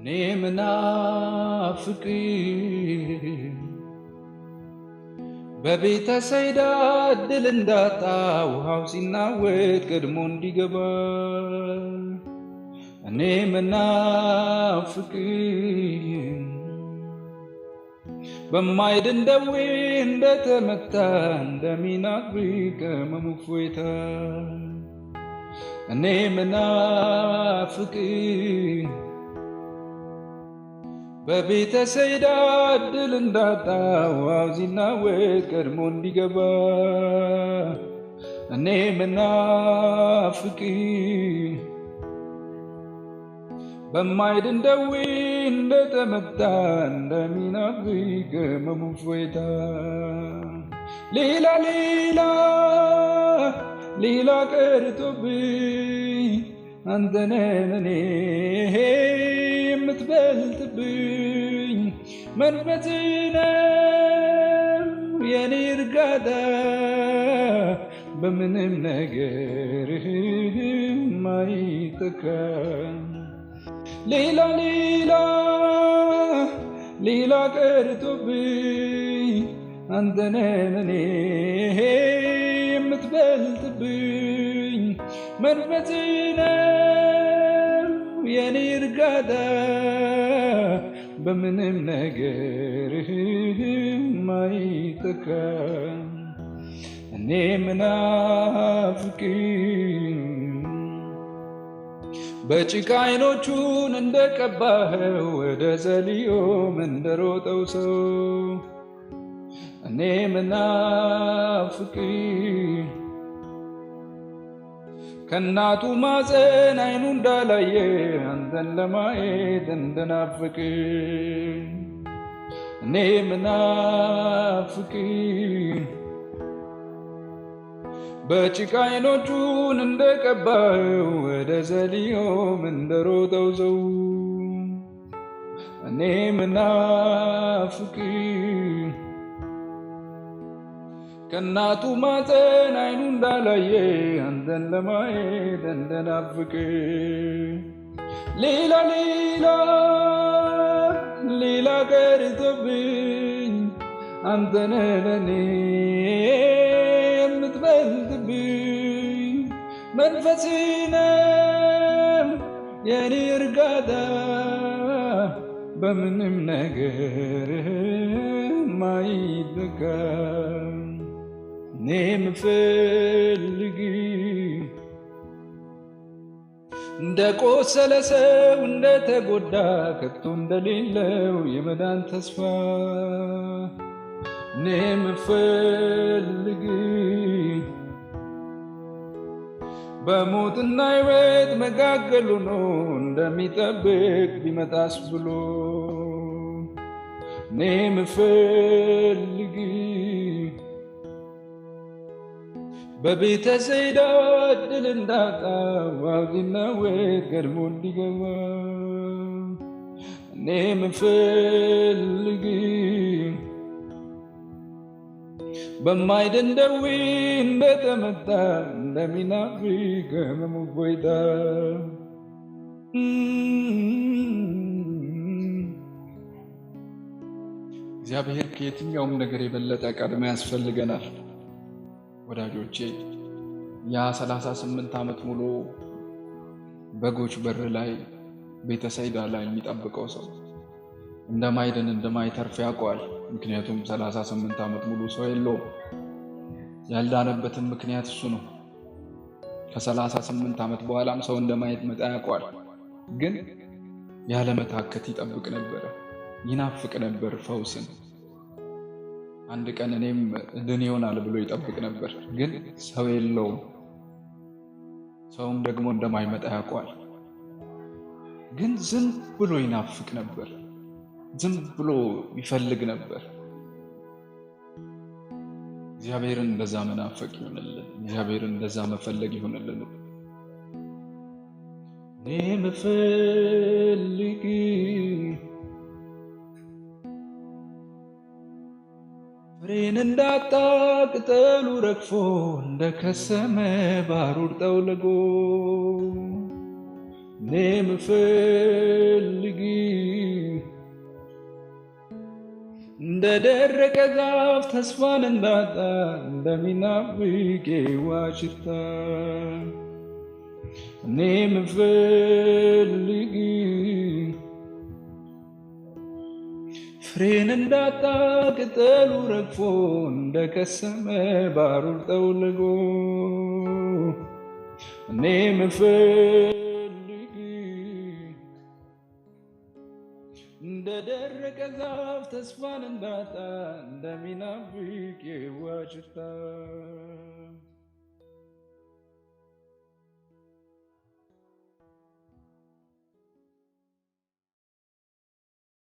እኔ ምናፍቅ በቤተ ሰይዳ እድል እንዳጣ ውሃው ሲናወጥ ቀድሞ እንዲገባ እኔ ምናፍቅ በማይድን ደዌ እንደተመታ እንደሚናፍቅ ሕመሙ እፎይታ እኔ ምናፍቅ በቤተ ሰይዳ እድል እንዳጣ ውሃው ሲናወጥ ቀድሞ እንዲገባ እኔ ምናፍቅ በማይድን ደዌ እንደተመታ እንደሚናፍቅ ሕመሙ እፎይታ ሌላ ሌላ ሌላ ቀርቶብኝ አንተ ነህ ለእኔ የምትበልጥብኝ መንፈስህ ነው የኔ እርጋታ በምንም ነገር ማይተካ ሌላ ሌላ ሌላ ቀርቶብኝ አንተ ነህ ለእኔ የምትበልጥብኝ መንፈስህ ነው የኔ እርጋታ በምንም ነገር ማይተካ እኔ ምናፍቅ በጭቃ አይኖቹን እንደቀባኸው ወደ ዘልዮም እንደሮጠው ሰው እኔ ምናፍቅ ከእናቱ ማፀን አይኑ እንዳላየ አንተን ለማየት እንደናፍቅ እኔ ምናፍቅ በጭቃ አይኖቹን እንደቀባኸው ወደ ዘልዮም እንደሮጠው ሰው እኔ ምናፍቅ ከእናቱ ማፀን አይኑ እንዳላየ አንተን ለማየት እንደናፍቅ ሌላ ሌላ ሌላ ቀርቶብኝ አንተ ነህ ለእኔ የምትበልጥብኝ መንፈስህ ነው የኔ እርጋታ በምንም ነገር ማይለካ እኔ የምፈልግ እንደ ቆሰለ ሰው እንደተጎዳ ከቶ እንደሌለው የመዳን ተስፋ እኔ የምፈልግ በሞትና ሕይወት መካከል ሆኖ እንደሚጠብቅ ቢመጣስ ብሎ እኔ የምፈልግ በቤተ ሰይዳ እድል እንዳጣ ውሃው ሲናወጥ ቀድሞ እንዲገባ እኔ የምፈልግ በማይድን ደዌ እንደተመታ እንደሚናፍቅ ሕመሙ እፎይታ እግዚአብሔር ከየትኛውም ነገር የበለጠ ቀድሞ ያስፈልገናል። ወዳጆቼ ያ 38 ዓመት ሙሉ በጎች በር ላይ ቤተ ሰይዳ ላይ የሚጠብቀው ሰው እንደማይድን እንደማይተርፍ ያውቀዋል። ምክንያቱም 38 ዓመት ሙሉ ሰው የለውም። ያልዳነበትም ምክንያት እሱ ነው። ከ38 ዓመት በኋላም ሰው እንደማይመጣ ያውቀዋል። ግን ያለመታከት ይጠብቅ ነበር፣ ይናፍቅ ነበር ፈውስን። አንድ ቀን እኔም ድን ይሆናል ብሎ ይጠብቅ ነበር። ግን ሰው የለውም። ሰውም ደግሞ እንደማይመጣ ያውቀዋል። ግን ዝም ብሎ ይናፍቅ ነበር፣ ዝም ብሎ ይፈልግ ነበር። እግዚአብሔርን እንደዛ መናፈቅ ይሆንልን። እግዚአብሔርን እንደዛ መፈለግ ይሆንልን። እኔ ምፈልግ ፍሬን እንዳጣ ቅጠሉ ረግፎ እንደከሰመ ባሩር ጠውልጎ እኔ ምፈልግ እንደ ደረቀ ዛፍ ተስፋን እንዳጣ፣ እንደሚናፍቅ የውሃ ሽታ። እኔ ምፈልግ ፍሬን እንዳጣ፣ ቅጠሉ ረግፎ እንደከሰመ ባሩር ጠውልጎ። እኔ ምፈልግ እንደ ደረቀ ዛፍ ተስፋን እንዳጣ፣ እንደሚናፍቅ የውሃ ሽታ።